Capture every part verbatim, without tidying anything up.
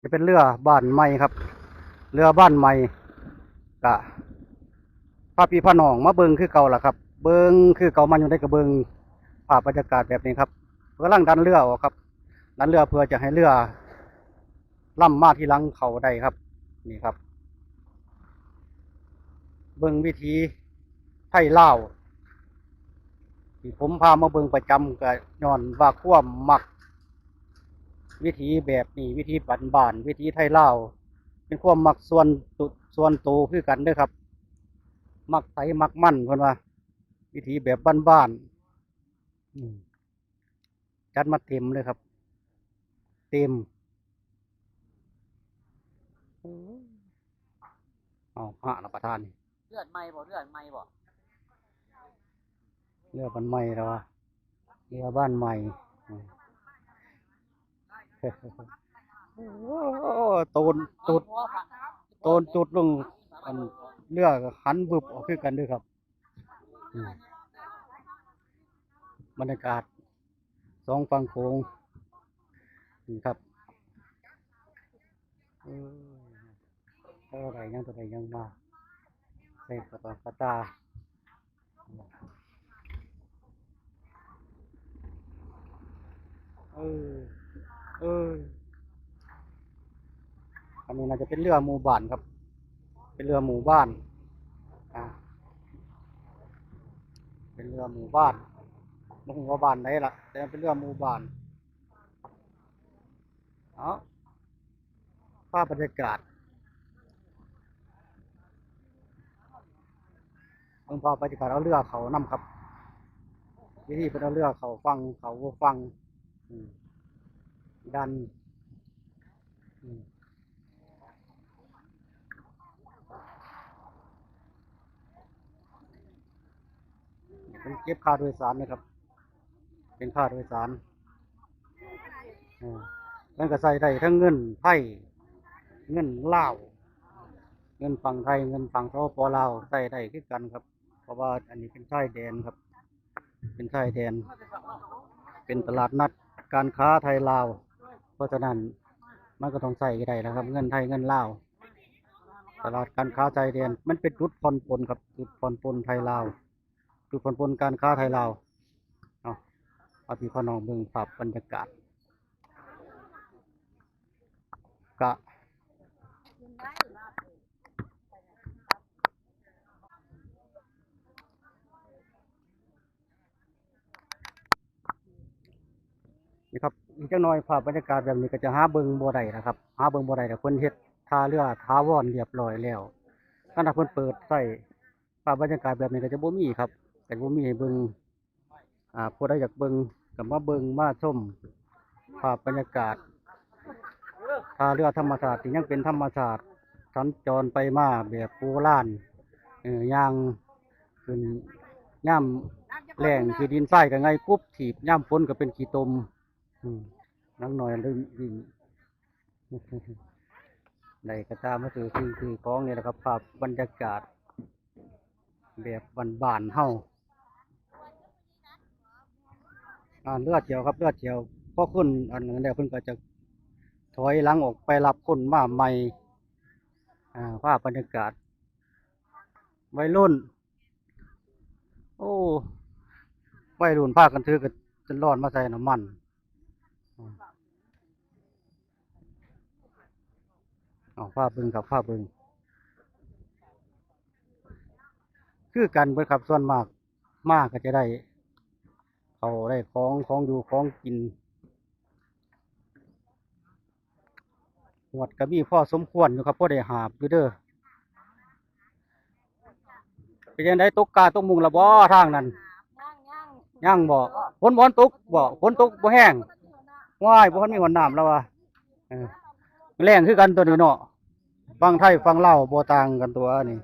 จะเป็นเรือบ้านใหม่ครับ เรือบ้านใหม่ กะพาพี่พาน้องมาเบิ่งคือเก่าล่ะครับ เบิ่งคือเก่า มาอยู่ใดก็เบิ่งภาพบรรยากาศแบบนี้ครับ กำลังดันเรือออกครับ ดันเรือเพื่อจะให้เรือลำมาทีหลังเข้าได้ครับ นี่ครับ เบิ่งวิถีไทลาว ที่ผมพามาเบิ่งประจำก็ย้อนว่าความมัก วิถีแบบนี้ วิถีบ้านๆ วิถีไทลาว เป็นความมักส่วนตัว ส่วนตัวคือกันเด้อครับ มักไผมักมัน เพิ่นว่า วิถีแบบบ้านๆ อืม จัดมาเต็มเลยครับ เต็ม โอ้ เอาพระรับประทาน เลือดใหม่บ่ เลือดใหม่บ่ เลือดมันใหม่แล้ววะ เลือดบ้านใหม่ อืม โอ้ โตนจุด โตนจุดลง อัน เลือดก็หันบึบออกคือกันเด้อครับ อืม บรรยากาศสองฝั่งโขง นี่ครับ เออ ตัวใดยัง ตัวใดยังมา ใส่กระตองกระตา เออ เออ อันนี้น่าจะเป็นเรือหมู่บ้านครับ เป็นเรือหมู่บ้าน อ่า เป็นเรือหมู่บ้าน บ่ฮู้ว่าบ้านใดล่ะ แต่เป็นเรือหมู่บ้าน เอา ภาพบรรยากาศ เบิ่งภาพบรรยากาศ เอาเรือเข้านำครับ วิธีเพิ่นเอาเรือเข้าฝั่ง เข้าฝั่ง อืม ดัน อืม เพิ่นเก็บค่าโดยสารนะครับ เป็นค่าโดยสาร อ่า มันก็ใช้ได้ทั้งเงินไทย เงินลาว เงินฝั่งไทย เงินฝั่ง สปป ลาว ใช้ได้คือกันครับ เพราะว่าอันนี้เป็นชายแดนครับ เป็นชายแดน เป็นตลาดนัดการค้าไทยลาว เพราะฉะนั้นมันก็ต้องใช้ได้นะครับ เงินไทย เงินลาว ตลาดการค้าชายแดน มันเป็นจุดผ่อนปลนครับ จุดผ่อนปลนไทยลาว จุดผ่อนปลนการค้าไทยลาว เอา เอาพี่พาน้องเบิ่งภาพบรรยากาศ กะ นี่ครับ อีกจักหน่อยภาพบรรยากาศแบบนี้ก็จะหาเบิ่งบ่ได้นะครับ หาเบิ่งบ่ได้แล้ว เพิ่นเฮ็ดท่าเรือถาวรเรียบร้อยแล้ว ขนาดเพิ่นเปิดใช้ ภาพบรรยากาศแบบนี้ก็จะบ่มีครับ ก็จะบ่มีให้เบิ่ง อ่า ผู้ใดอยากเบิ่งก็มาเบิ่งมาชม ภาพบรรยากาศ ท่าเรือธรรมชาติที่ยังเป็นธรรมชาติ สัญจรไปมาแบบโบราณ เอ่อ ย่างขึ้น ยามแล้งขี้ดินทรายก็ไงกุบถีบ ยามฝนก็เป็นขี้ตม อืม นักหน่อยลืม ลืม ได้กระตามาซื้อสิ่งซื้อของนี่แหละครับ ภาพบรรยากาศแบบบ้านๆเฮา อ่า เรือเที่ยวครับ เรือเที่ยว พอคนอันนั้นแล้วเพิ่นก็จะถอยหลังออกไปรับคนมาใหม่ อ่า ภาพบรรยากาศวัยรุ่น โอ้ วัยรุ่นพากันถือกระ กระร้อนมาใส่น้ำมัน เอา ภาพเบิ่งครับ ภาพเบิ่ง คือกันเบิดครับ ส่วนมากมาก็จะได้ เขาได้ของ ของอยู่ของกิน หวดก็มีพอสมควรอยู่ครับ พอได้หาบอยู่เด้อ เป็นจั่งใด ตกกาตกมุงละบ่ทางนั้น ยังบ่ ฝนบ่ตกบ่ ฝนตกบ่แห้ง ว้าย บ่ทันมีหอนน้ำแล้ววะ เออ แล้งคือกันตัวนี้เนาะ ฝั่งไทยฝั่งลาวบ่ต่างกันตัวนี้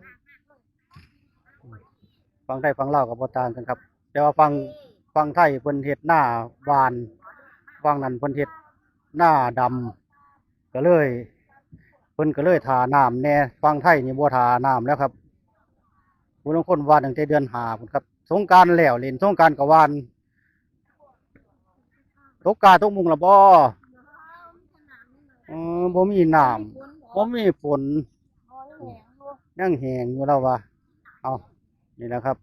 ฝั่งไทยฝั่งลาวก็บ่ต่างกันครับ แต่ว่าฝั่ง ฝั่งไทยเพิ่นเฮ็ดนาหว่าน ฝั่งนั้นเพิ่นเฮ็ดนาดำ ก็เลย เพิ่นก็เลยถ่าน้ำแน่ ฝั่งไทยนี่บ่ถ่าน้ำแล้วครับ ผู้ลางคนหว่านตั้งแต่เดือนห้าพุ้นครับ สงกรานต์แล้ว เล่นสงกรานต์ก็หว่าน ตกกาตกมุงละบ่ เออ บ่มีน้ำ บ่มีฝน ยังแห้งอยู่แล้ววะ เอา นี่แหละครับ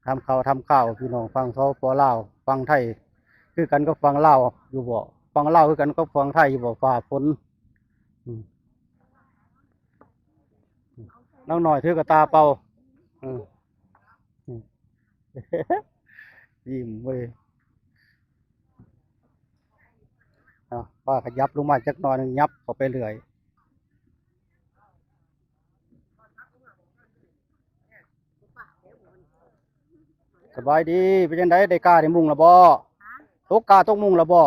ทำข่าวทำข่าว พี่น้องฟัง สป ลาว ฟังไทย คือกันกับฟังลาวอยู่บ่ ฟังลาวคือกันกับฟังไทยอยู่บ่ ฟ้าฝน อืม น้องหน่อยถือกระตาเป่า อืม อืม ยิ้มเว้ย เอา ป้าขยับลงมาจักหน่อยหนึ่ง ยับเข้าไปเรื่อย สบายดี เป็นจังได ได้กาได้มุงแล้วบ่ ตกกาตกมุงแล้วบ่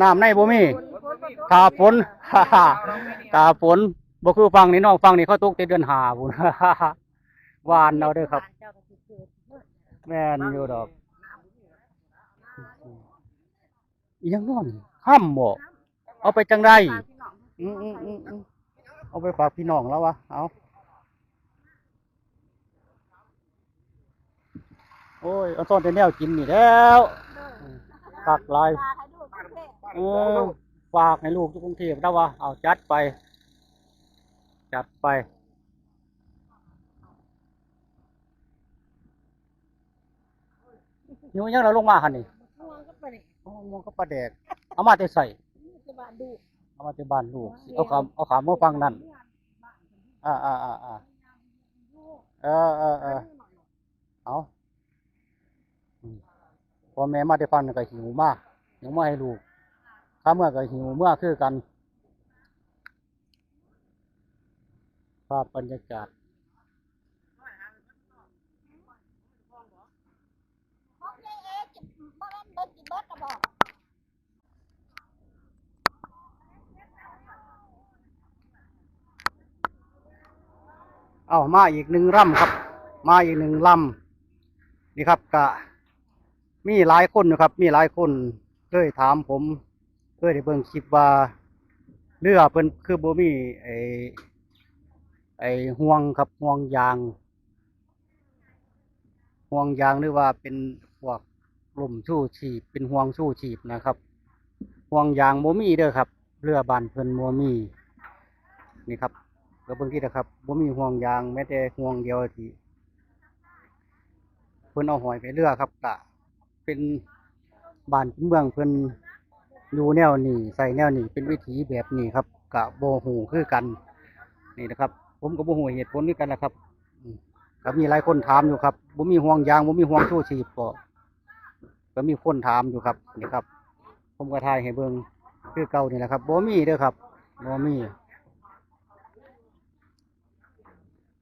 น้ำในบ่มี ถ้าฝน ถ้าฝน บ่คือฝั่งนี้น้อง ฝั่งนี้เขาตกแต่เดือนห้าพุ้น หว่านเอาเด้อครับ แม่นอยู่ดอก อีหยังนอน ค่ำบ่ เอาไปจังได อืม อืม อืม อืม เอาไปฝากพี่น้องแล้ววะ เอา โอ้ย เอาซ่อนแต่แนวกินนี่แล้ว คักหลาย เออ ฝากให้ลูกอยู่กรุงเทพฯแล้ววะ เอา จัดไป จัดไป หิวหยังเราลงมาหั่นนี่ ม่วงกับปลาแดก โอ้ ม่วงกับปลาแดก เอามาแต่ไส จะบ้านดู เอามาแต่บ้านลูก เอาขาม เอาขามมาฟังนั่น อ่า อ่า อ่า อ่า เออ เออ เออ เอา อืม พ่อแม่มาแต่ฟังนั่นก็หิวมา หิวมาให้ลูก ข้าเมื่อก็หิวเมื่อคือกัน ภาพบรรยากาศ เอามาอีกหนึ่งลำครับ มาอีกหนึ่งลำ นี่ครับ กะมีหลายคนนะครับ มีหลายคนเคยถามผม เคยได้เบิ่งคลิปว่า เรือเพิ่นคือบ่มีไอ้ ไอ้ห่วงครับ ห่วงยาง ห่วงยาง หรือว่าเป็นพวกร่มชูชีพ เป็นห่วงชูชีพนะครับ ห่วงยางบ่มีเด้อครับ เรือบ้านเพิ่นบ่มี นี่ครับ ก็เบิ่งที่นะครับ บ่มีห่วงยางแม้แต่ห่วงเดียวที่เพิ่นเอาห้อยไปเรือครับ กะเป็นบ้านเมืองเพิ่นอยู่แนวนี้ ใส่แนวนี้ เป็นวิถีแบบนี้ครับ กะบ่ฮู้คือกัน นี่นะครับ ผมก็บ่ฮู้เหตุผลคือกันนะครับ อืม ก็มีหลายคนถามอยู่ครับ บ่มีห่วงยาง บ่มีห่วงชูชีพบ่ ก็มีคนถามอยู่ครับ นี่ครับ ผมก็ถ่ายให้เบิ่งคือเก่านี่แหละครับ บ่มีเด้อครับ บ่มี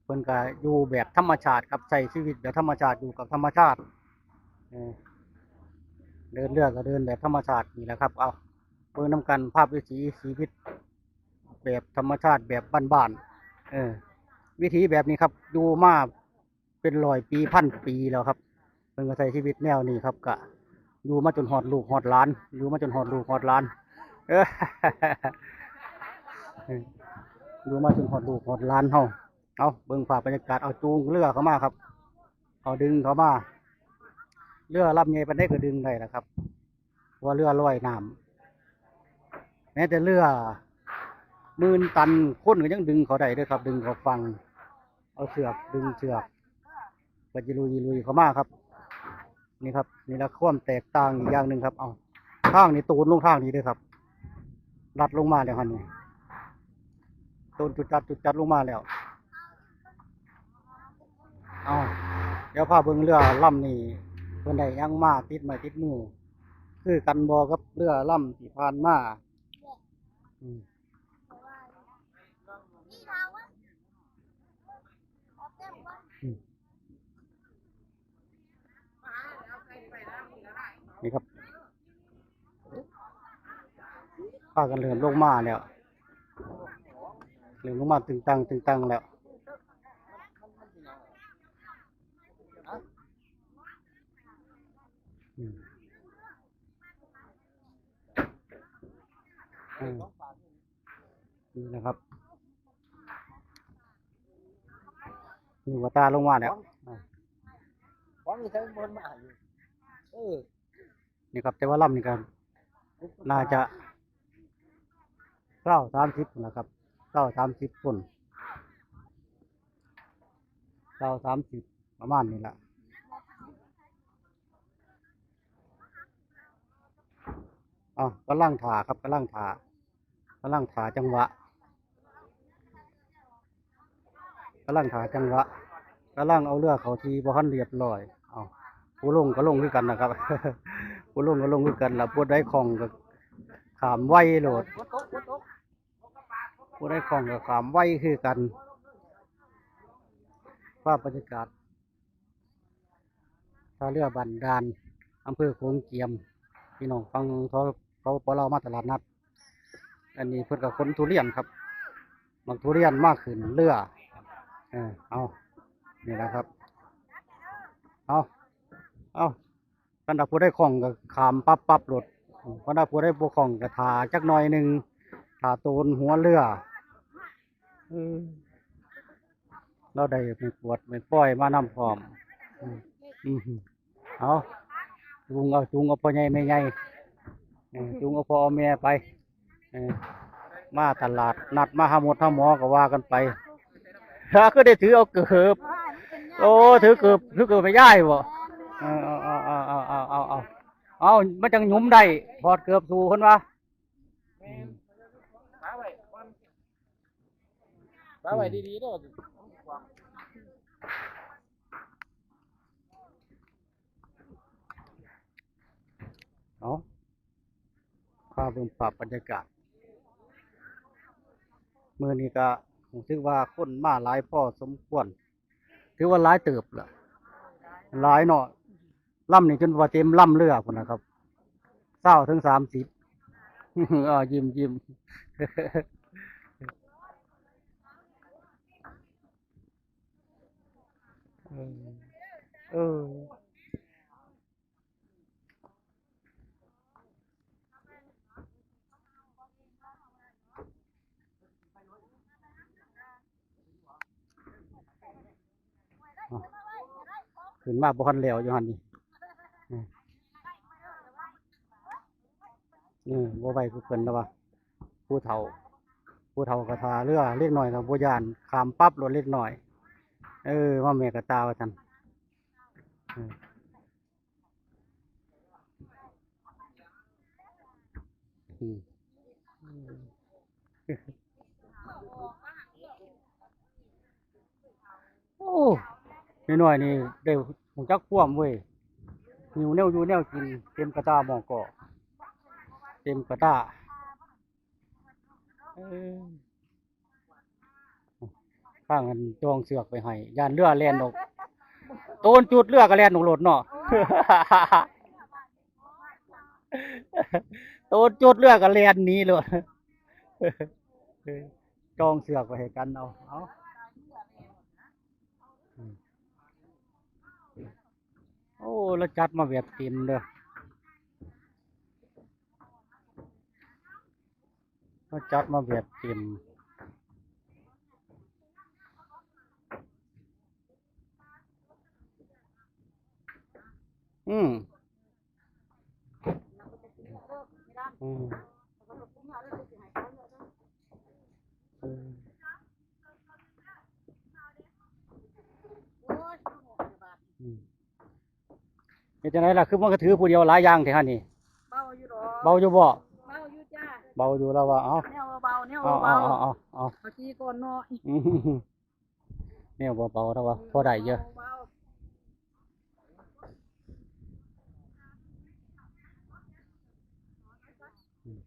เพิ่นก็อยู่แบบธรรมชาติครับ ใช้ชีวิตแบบธรรมชาติ อยู่กับธรรมชาติ เออ เดินเรือก็เดินแบบธรรมชาตินี่แหละครับ เอา เบิ่งนำกัน ภาพวิถีชีวิตแบบธรรมชาติ แบบบ้านๆ เออ วิถีแบบนี้ครับ อยู่มาเป็นร้อยปี พันปีแล้วครับ เพิ่นก็ใช้ชีวิตแนวนี้ครับ ก็อยู่มาจนฮอดลูกฮอดหลาน อยู่มาจนฮอดลูกฮอดหลาน เออ อยู่มาจนฮอดลูกฮอดหลานเฮา เอา เบิ่งภาพบรรยากาศ เอา จูงเรือเข้ามาครับ เอา ดึงเข้ามา เรือลำใหญ่ปานใดก็ดึงได้ล่ะครับ เพราะว่าเรือลอยน้ำ แม้แต่เรือหมื่นตัน คนก็ยังดึงเขาได้เด้อครับ ดึงเขาฝั่ง เอาเชือก ดึงเชือก ก็จะลุย ลุยเข้ามาครับ นี่ครับ นี่ละความแตกต่างอีกอย่างหนึ่งครับ เอา ทางนี่ตูนลงทางนี้เด้อครับ ลัดลงมาแล้วหั่นนี่ ตูนจุดจัดจุดจัดลงมาแล้ว เอา เดี๋ยวพาเบิ่งเรือลำนี้ เพิ่นได้หยังมาติดไม้ติดมือ คือกันบ่กับเรือลำที่ผ่านมา อืม อืม นี่ครับ พากันเริ่มลงมาแล้ว เริ่มลงมาตึงตังตึงตังแล้ว อืม อืม นี่นะครับ นี่หัวตาลงมาแล้ว อ่า ของนี่ใช้บนมาอยู่ เออ นี่ครับ แต่ว่าลำนี่ก็น่าจะ เก้าสามสิบนะครับ เก้าสามสิบคน เก้าสามสิบ ประมาณนี้ละ อ่ะ กำลังถ่าครับ กำลังถ่า กำลังถ่าจังหวะ กำลังถ่าจังหวะ กำลังเอาเรือเข้าที่บ่ทันเรียบร้อย เอา ผู้ลงก็ลงคือกันนะครับ ผู้ลงก็ลงคือกันล่ะ ผู้ใดคล่องก็ข้ามไวโลด ผู้ใดคล่องก็ข้ามไวคือกัน ภาพบรรยากาศ ท่าเรือบ้านด่าน อำเภอโขงเจียม พี่น้องฝั่ง สปป ลาว มาตลาดนัด อันนี้เพิ่นก็ขนทุเรียนครับ หมากทุเรียนมาขึ้นเรือ เออ เอา นี่แหละครับ เอา เอา คันถ้าผู้ใดคล่องก็ข้ามปั๊บปั๊บโลด คันถ้าผู้ใดบ่คล่องก็ถ่าจักหน่อยหนึ่ง ถ่าโตนหัวเรือ เออ เราได้แม่ปวดแม่ป้อยมานำพร้อม อืม อืม เอา จูงเอา จูงเอาพ่อใหญ่แม่ใหญ่ เออ จูงเอาพ่อเอาแม่ไป เออ มาตลาดนัด มาหาหมดหาหมอก็ว่ากันไป ฮะ ก็ได้ถือเอาเกือบ โอ้ ถือเกือบ ถือเกือบไปย่ายบ่ เออ เอา เอา เอา มันจังหยุมได้ ถอดเกือบสู่เพิ่นว่า ปาไว้ดีๆเด้อ เอา พาเบิ่งภาพบรรยากาศ มื้อนี้ก็รู้สึกว่าคนมาหลายพอสมควร ถือว่าหลายเติบละ หลายเนาะ ลำนี่จนว่าเต็มลำเรือพุ้นนะครับ ซาวถึงสามสิบ อ่า ยิ้มยิ้ม เออ เออ ขึ้นมาบ่ทันแล้วอยู่หั่นนี่ เออ เออ บ่ไหวคือเพิ่นแล้ววะ ผู้เฒ่า ผู้เฒ่าก็ถ่าเรือ เล็กน้อยก็บ่ย้าน ข้ามปั๊บโลดเล็กน้อย เออ มาแม่กะตาว่าซั่น เออ อืม โอ้ น้อยๆนี่ได้รู้จักความเว้ย หิวแนวอยู่แนวกิน เต็มกะตาหม้อกอก เต็มกะตา เออ ทางอันจองเสือกไปให้ ย่านเรือแล่นออก โตนจุดเรือก็แล่นออกโลดเนาะ โตนจุดเรือก็แล่นหนีโลด จองเสือกไปให้กันเอา เอา อืม โอ้ แล้วจัดมาแบบเต็มเด้อ แล้วจัดมาแบบเต็ม อืม อืม เออ อืม เฮ็ดจั่งใดล่ะ คือมันก็ถือผู้เดียวหลายอย่างแท้หั่นนี่ เบาอยู่ดอก เบาอยู่บ่ เบาอยู่จ้า เบาอยู่แล้วว่า เอ้า แนวเบาๆ แนว เอา เบา เอา เอา เอา เอา เมื่อกี้ก่อนเนาะ อืม แนวเบาๆ แล้วว่า พอได้อยู่ เบาๆ อืม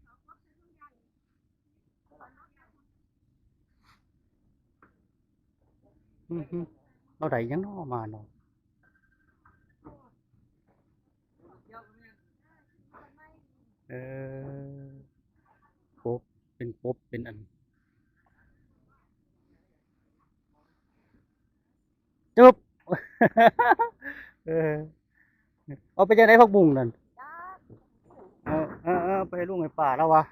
อือฮึ เอาได้หยังน้อมาเนาะ เออ กบ เป็นกบ เป็นอัน จึ๊บ เออ เอาไปจั่งใดผักบุ้งนั่น เออ เออ เออ ไปให้ลุงให้ป้าแล้ววะ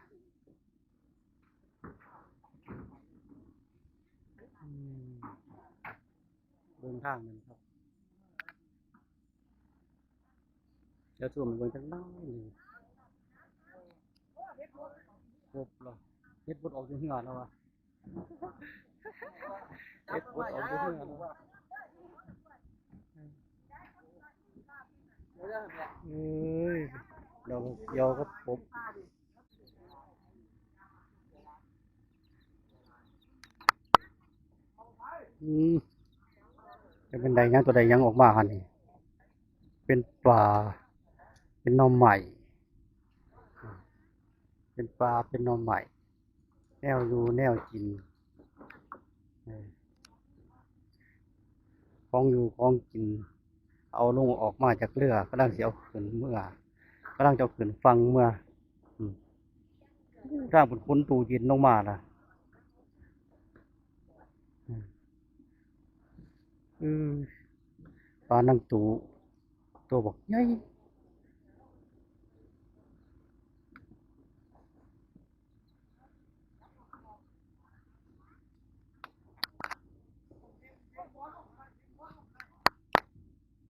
อืม เบิ่งทางนั่นครับ เดี๋ยวซูมให้เบิ่งจักหน่อยหนึ่ง ครบแล้ว เฮ็ดบดออกอยู่เฮือแล้ววะ เฮ็ดบดออกอยู่เฮือแล้ววะ เอ้ย ดอกเขียวกับกบ อืม จะเป็นใดหยัง ตัวใดหยังออกมาหั่นนี่ เป็นปลา เป็นหน่อไม้ เป็นปลา เป็นหน่อไม้ แนวอยู่แนวกิน เออ ของอยู่ของกิน เอาลงออกมาจากเรือ กำลังสิเอาขึ้นเมือ กำลังจะเอาขึ้นฝั่งเมือ อืม ทางเป็นคนตู้เย็นลงมาล่ะ อืม เออ ปลานังตู ตัวบักใหญ่